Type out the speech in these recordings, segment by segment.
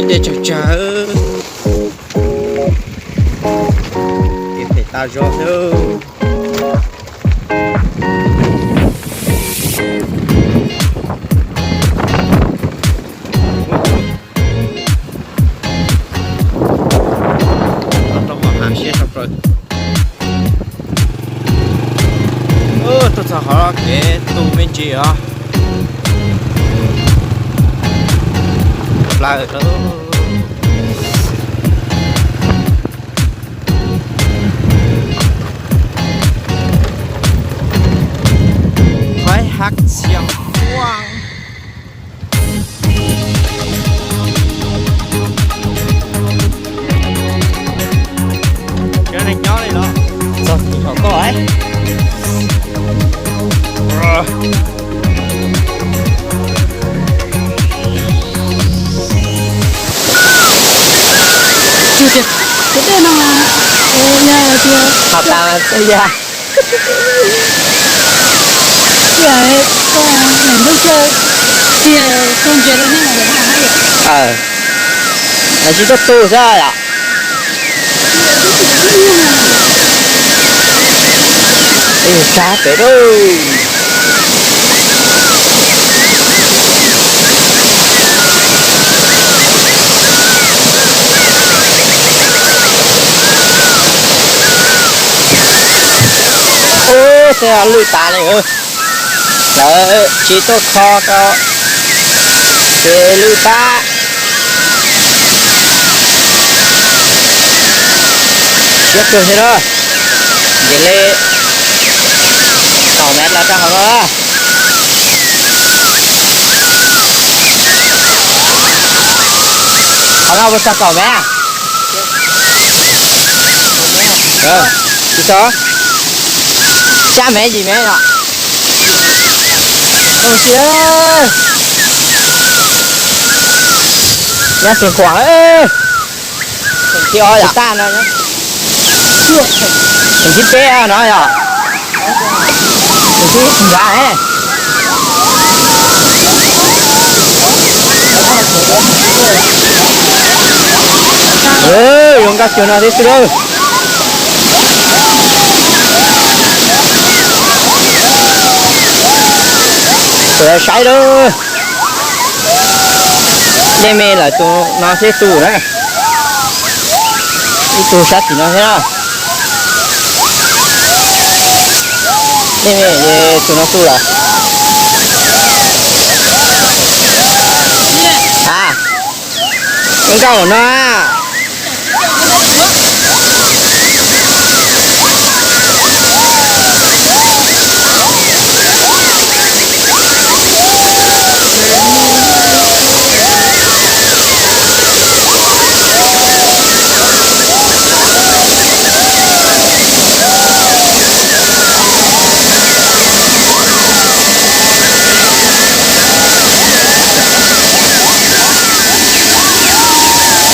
Dej tsawg tsawg, kev phem tas zog xwb. Rau hauv hav siab tshaj plaws. Tuaj txog qhov kev tu me ntsis os. Plaws tau. Khói hab xiam quaj. Cov neeg nyob li los txog tim hauv toj. Tus tias, tus tej no mas, ua yog tias, hauv tas mas txawj yog. Lub caij tiag tau ntses rau nej mas. Lawv tsis tuaj tu xwb yom. Ej, sab pem lauj. Ub, tej lwj tas li. Lawv tsis tuaj kho rau ces lwj tas. Siab kawg thiab na. Ntes li kaum mev los rau hauv no. Qhov no puas txog kaum mev? Tsis txog, xya mev yim mev no. Nyob Xeev Khuam, theem thib ob yom, taj no, theem thib peb no yom, theem thib nrad ne. Zoo nkauj cuag no thiab xwb lauj. Sawv daws saib lauj. Dej me lawm tus no thiab tus na. Ib tug sab tim no thiab na. Dej me ces tus no tu lawm. A, zoo nkauj no.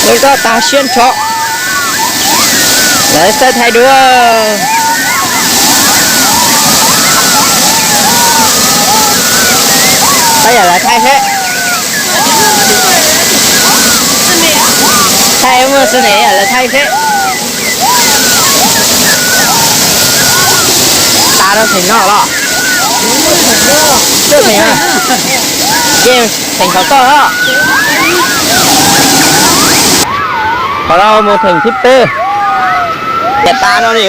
Zoo nkauj tas siab nrho. Lawv txawj thaij dua. Tab yam lawv thaij thiab. Thaij muaj xwb ne, yam lawv thaij thiab. Tas rau theem no los? Tuaj theem, ces theem thaum toj os. Qhov no mus theem thib peb. Ces tas no li.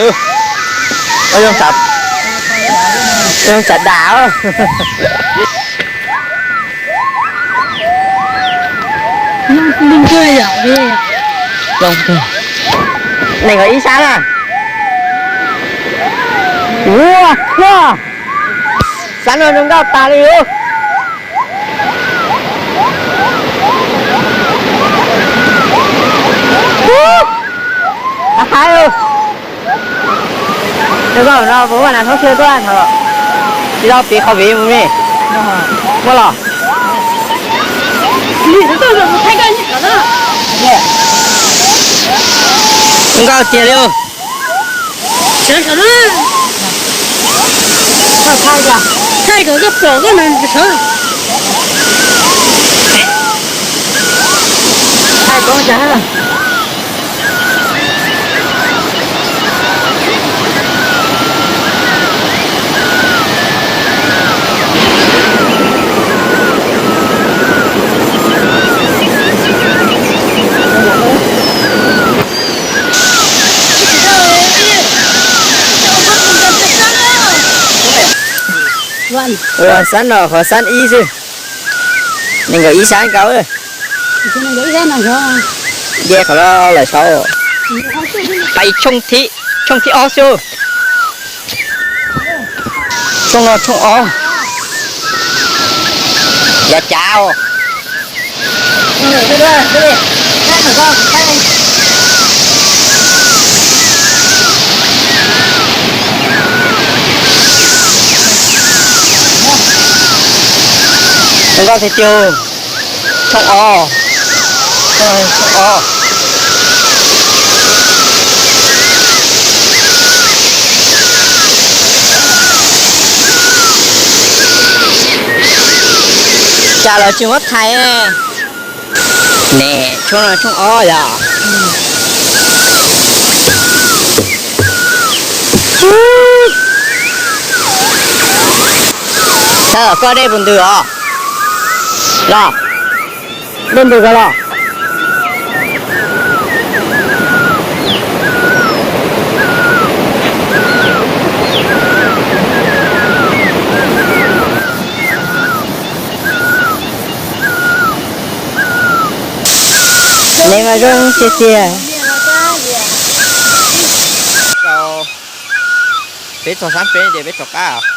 Zoo tsav dam. Nees nkaum ib sab na. Ua, sab no zoo nkauj tas li os. Zoo nkauj no puas muaj nas thob xwb tuaj thaum tsis tau piv qhov viv mus ne? Muaj los? Zoo nkauj tiag li os. Thaij kom koj pom koj na sawv. Thaij Koj cas? Ua xab no qhov xab ib xwb. Nees nkaum ib xab nkaus. Nce qhov no lawm saud. Pais tshooj thib, tshooj thib ob xwb. Tshooj no tshooj ob. Yav cav os. Zoo nkauj tiag tiag. Tshooj ob. Tshooj ob. Cas lawv tsis muab thaiv ne? Tshooj no tshooj ob yom. Thawj, koj dej puas ntws os? Los, dej ntws koj los? Neb mas zoo tiag tiag. Peb txog sab peb ces peb rov qab.